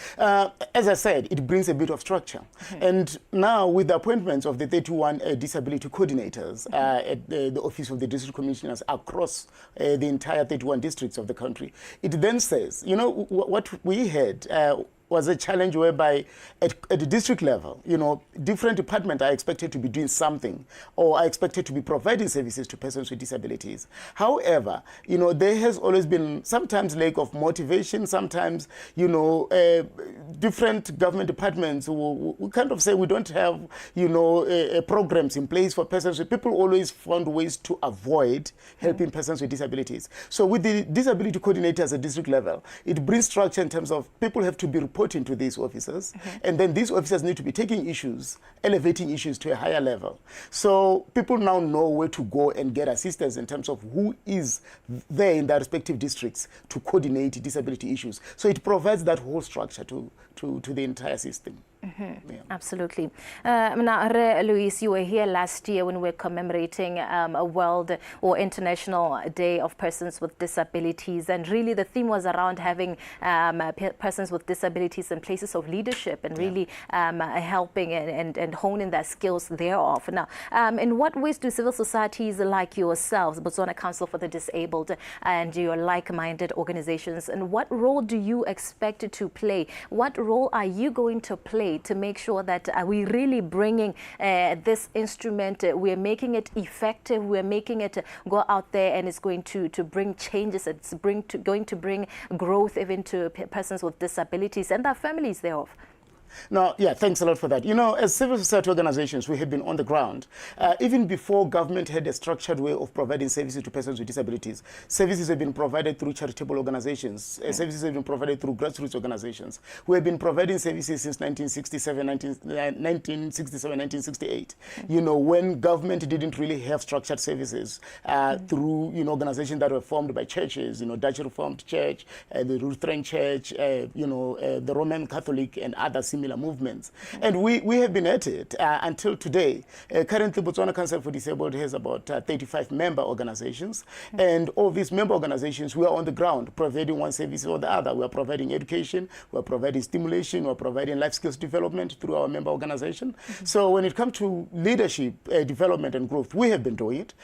As I said, it brings a bit of structure. And now with the appointments of the 31 disability coordinators at the Office of the District Commissioners across the entire 31 districts of the country, it then says, what we had was a challenge whereby at the district level, different departments are expected to be doing something or are expected to be providing services to persons with disabilities. However, there has always been sometimes lack of motivation, sometimes, different government departments will kind of say we don't have, programs in place for persons with, people always found ways to avoid helping persons with disabilities. So with the disability coordinators at district level, it brings structure in terms of people have to be reporting reporting to these officers. And then these officers need to be taking issues, elevating issues to a higher level. So people now know where to go and get assistance in terms of who is there in their respective districts to coordinate disability issues. So it provides that whole structure to the entire system. Yeah. Absolutely. Now, Louis, you were here last year when we were commemorating a World or International Day of Persons with Disabilities, and really the theme was around having persons with disabilities in places of leadership and really helping and honing their skills thereof. Now, in what ways do civil societies like yourselves, Botswana Council for the Disabled, and your like-minded organizations, and what role do you expect to play? What role are you going to play to make sure that we're really bringing this instrument, we're making it effective, we're making it go out there, and it's going to bring changes, it's going to bring growth even to persons with disabilities and their families thereof? No, yeah, thanks a lot for that. You know, as civil society organizations, we have been on the ground. Even before government had a structured way of providing services to persons with disabilities, services have been provided through charitable organizations. Services have been provided through grassroots organizations. We have been providing services since 1967, 1968. You know, when government didn't really have structured services through, you know, organizations that were formed by churches, you know, Dutch Reformed Church, the Lutheran Church, you know, the Roman Catholic and other similar movements. And we have been at it until today. Currently, Botswana Council for Disabled has about 35 member organizations. And all these member organizations, we are on the ground providing one service or the other. We are providing education, we are providing stimulation, we are providing life skills development through our member organization. So when it comes to leadership, development and growth, we have been doing it.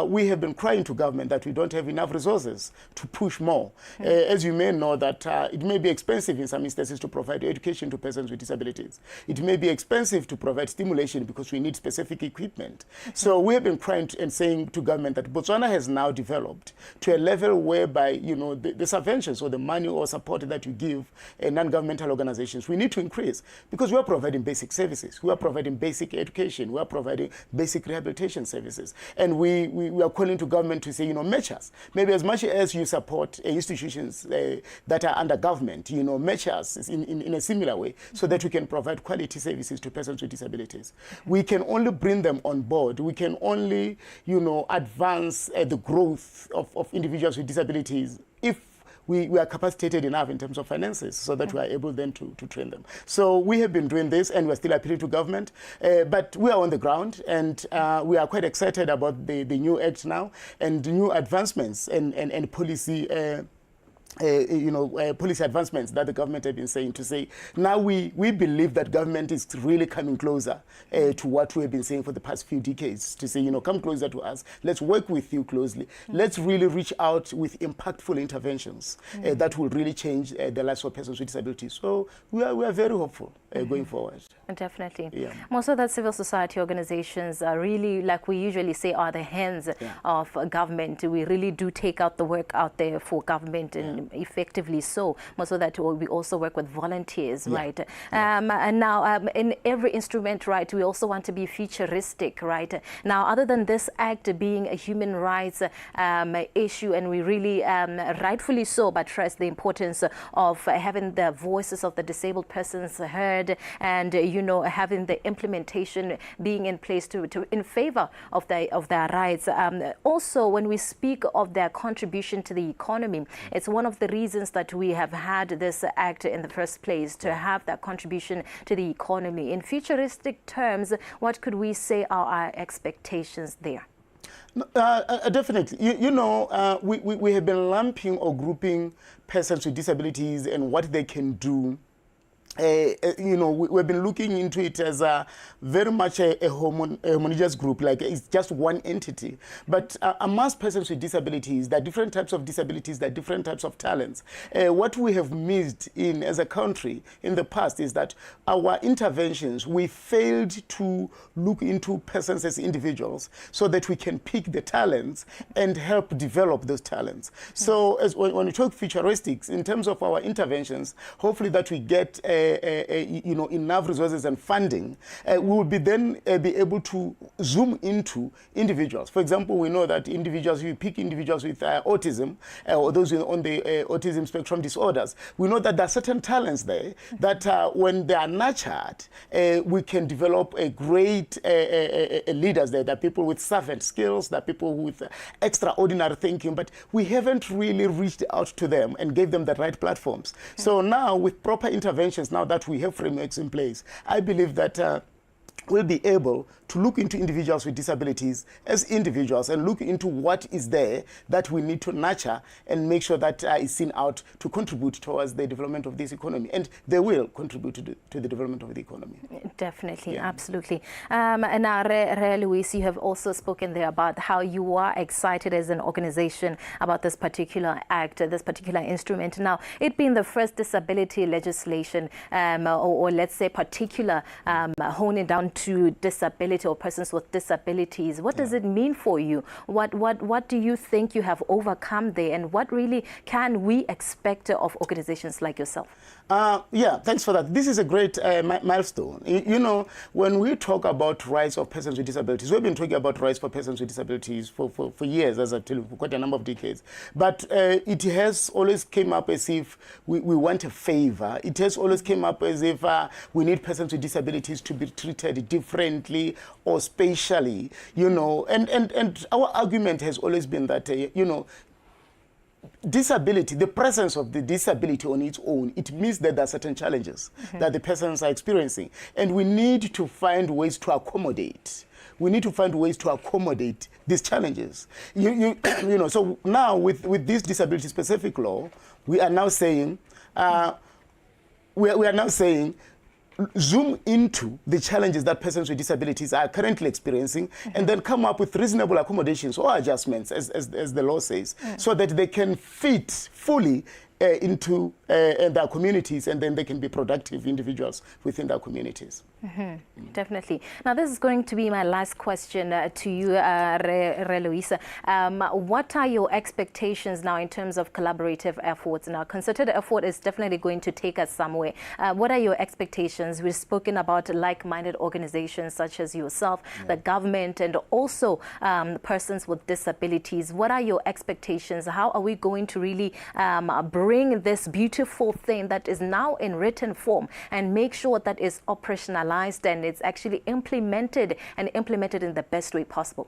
We have been crying to government that we don't have enough resources to push more. As you may know, that it may be expensive in some instances to provide education to persons with disabilities. It may be expensive to provide stimulation because we need specific equipment. So we have been crying and saying to government that Botswana has now developed to a level whereby, you know, the subventions or the money or support that you give non-governmental organizations, we need to increase because we are providing basic services, we are providing basic education, we are providing basic rehabilitation services. And we are calling to government to say, you know, match us. Maybe as much as you support institutions that are under government, you know, match us in a similar way so that we can provide quality services to persons with disabilities. We can only bring them on board. We can only, you know, advance the growth of individuals with disabilities if we are capacitated enough in terms of finances so that we are able then to train them. So we have been doing this and we're still appealing to government, but we are on the ground and we are quite excited about the new act now and the new advancements and policy you know, policy advancements that the government have been saying to say, now we believe that government is really coming closer to what we have been saying for the past few decades, to say, you know, come closer to us, let's work with you closely, let's really reach out with impactful interventions that will really change the lives of persons with disabilities. So we are very hopeful going forward. Definitely. Yeah. More so that civil society organizations are really, like we usually say, are the hands of government. We really do take out the work out there for government and effectively so, more so that we also work with volunteers, right? And now in every instrument, right, we also want to be futuristic, right? Now, other than this act being a human rights issue, and we really rightfully so, but stress the importance of having the voices of the disabled persons heard and, you know, having the implementation being in place to in favor of their rights. Also, when we speak of their contribution to the economy, it's one of the reasons that we have had this act in the first place, to have that contribution to the economy. In futuristic terms, what could we say are our expectations there? Definitely. You know, we have been lumping or grouping persons with disabilities and what they can do. You know, we've been looking into it as a very much a homogeneous group, like it's just one entity. But amongst persons with disabilities, there are different types of disabilities, there are different types of talents. What we have missed in as a country in the past is that our interventions, we failed to look into persons as individuals so that we can pick the talents and help develop those talents. So as when we talk futuristics, in terms of our interventions, hopefully that we get enough resources and funding, we will be then be able to zoom into individuals. For example, we know that individuals, you pick individuals with autism or those on the autism spectrum disorders, we know that there are certain talents there that when they are nurtured, we can develop a great leaders there. There are people with servant skills, there are people with extraordinary thinking, but we haven't really reached out to them and gave them the right platforms. So now, with proper interventions, now that we have frameworks in place, I believe that we'll be able to look into individuals with disabilities as individuals and look into what is there that we need to nurture and make sure that is seen out to contribute towards the development of this economy. And they will contribute to the development of the economy. Definitely, yeah. Absolutely. And now, Re Louis, you have also spoken there about how you are excited as an organization about this particular act, this particular instrument. Now, it being the first disability legislation, or let's say particular honing down to disability or persons with disabilities, what does it mean for you? What do you think you have overcome there, and what really can we expect of organizations like yourself? Yeah, thanks for that. This is a great milestone. You know, when we talk about rights of persons with disabilities, we've been talking about rights for persons with disabilities for years, as I tell you, for quite a number of decades. But it has always came up as if we want a favor. It has always came up as if we need persons with disabilities to be treated differently or spatially, you know. And our argument has always been that, you know, disability, the presence of the disability on its own, it means that there are certain challenges that the persons are experiencing. And we need to find ways to accommodate. We need to find ways to accommodate these challenges. You know, so now with this disability-specific law, we are now saying, we are now saying, zoom into the challenges that persons with disabilities are currently experiencing and then come up with reasonable accommodations or adjustments, as the law says, so that they can fit fully into their communities, and then they can be productive individuals within their communities. Definitely. Now, this is going to be my last question to you, Re Louis. What are your expectations now in terms of collaborative efforts? Now, concerted effort is definitely going to take us somewhere. What are your expectations? We've spoken about like-minded organizations such as yourself, the government, and also persons with disabilities. What are your expectations? How are we going to really bring this beautiful thing that is now in written form and make sure that it's operationalized and it's actually implemented, and implemented in the best way possible?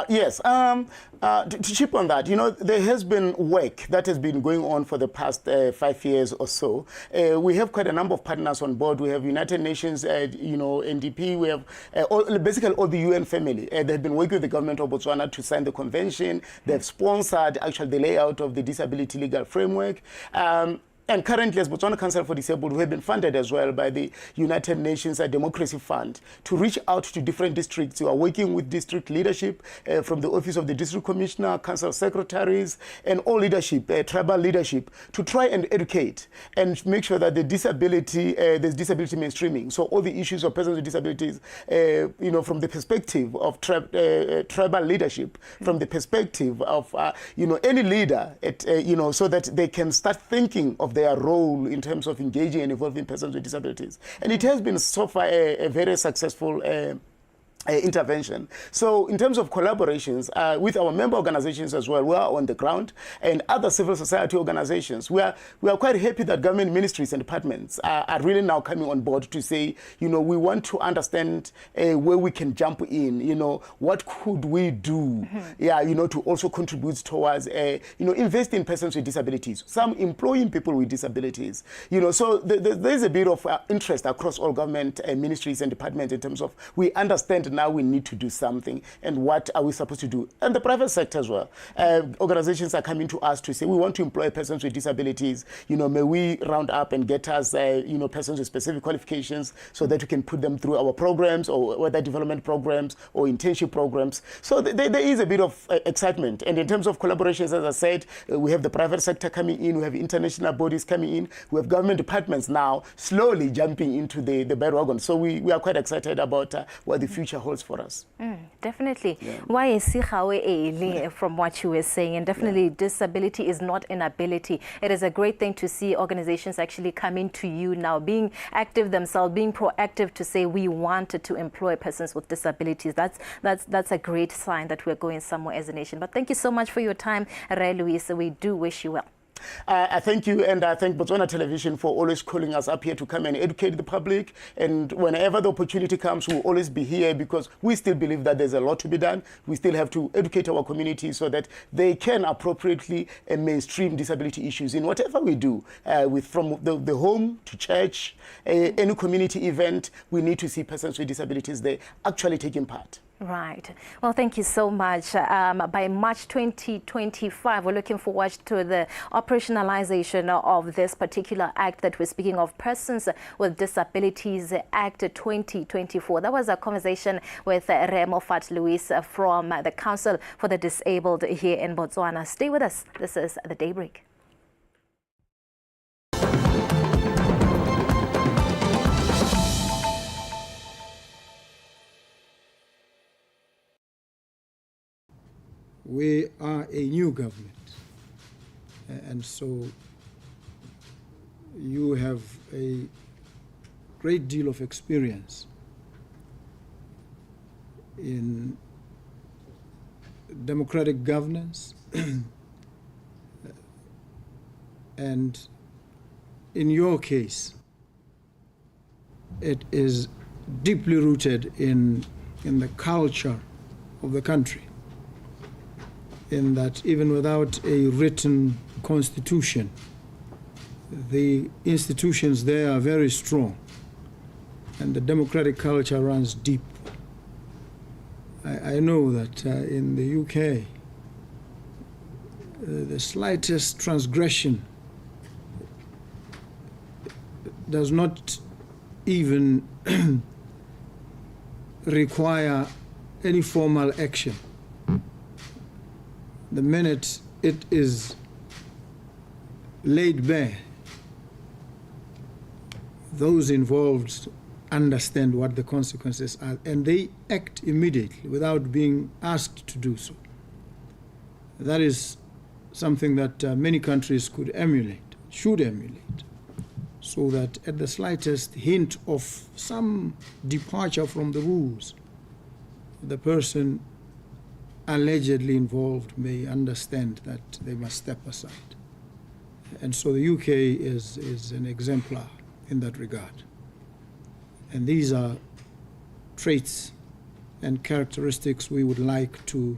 Yes. To chip on that, you know, there has been work that has been going on for the past 5 years or so. We have quite a number of partners on board. We have United Nations, you know, NDP. We have basically all the UN family. They've been working with the government of Botswana to sign the convention. They've sponsored actually the layout of the disability legal framework. And currently, as Botswana Council for Disabled, we have been funded as well by the United Nations Democracy Fund to reach out to different districts. We are working with district leadership from the Office of the District Commissioner, Council Secretaries, and all leadership, tribal leadership, to try and educate and make sure that the disability, there's disability mainstreaming. So all the issues of persons with disabilities, you know, from the perspective of tribal leadership, from the perspective of, you know, any leader, at, you know, so that they can start thinking of their role in terms of engaging and involving persons with disabilities. And it has been so far a very successful intervention. So in terms of collaborations with our member organizations as well, we are on the ground, and other civil society organizations, we are quite happy that government ministries and departments are really now coming on board to say, you know, we want to understand where we can jump in, you know, what could we do, yeah, you know, to also contribute towards, you know, invest in persons with disabilities, some employing people with disabilities, you know, so there's a bit of interest across all government ministries and departments in terms of we understand now we need to do something, and what are we supposed to do? And the private sector as well. Organizations are coming to us to say, we want to employ persons with disabilities. You know, may we round up and get us, you know, persons with specific qualifications so that we can put them through our programs, or whether development programs or internship programs. So there is a bit of excitement. And in terms of collaborations, as I said, we have the private sector coming in, we have international bodies coming in, we have government departments now slowly jumping into the bandwagon. So we are quite excited about what the future holds for us. Definitely. Why is from what you were saying, and definitely disability is not inability. It is a great thing to see organizations actually coming to you now, being active themselves, being proactive to say we want to employ persons with disabilities. That's a great sign that we're going somewhere as a nation. But thank you so much for your time, Rre Louis. We do wish you well. I thank you, and I thank Botswana Television for always calling us up here to come and educate the public. And whenever the opportunity comes, we'll always be here because we still believe that there's a lot to be done. We still have to educate our community so that they can appropriately mainstream disability issues in whatever we do, with from the home to church, any community event. We need to see persons with disabilities there actually taking part. Right. Well, thank you so much. By March 2025, we're looking forward to the operationalization of this particular act that we're speaking of, Persons with Disabilities Act 2024. That was a conversation with Rre Moffat Louis from the Council for the Disabled here in Botswana. Stay with us. This is The Daybreak. We are a new government, and so you have a great deal of experience in democratic governance and in your case, it is deeply rooted in the culture of the country, in that even without a written constitution, the institutions there are very strong and the democratic culture runs deep. I know that in the UK, the slightest transgression does not even require any formal action. The minute it is laid bare, those involved understand what the consequences are, and they act immediately without being asked to do so. That is something that many countries could emulate, should emulate, so that at the slightest hint of some departure from the rules, the person allegedly involved may understand that they must step aside. And so the UK is an exemplar in that regard. And these are traits and characteristics we would like to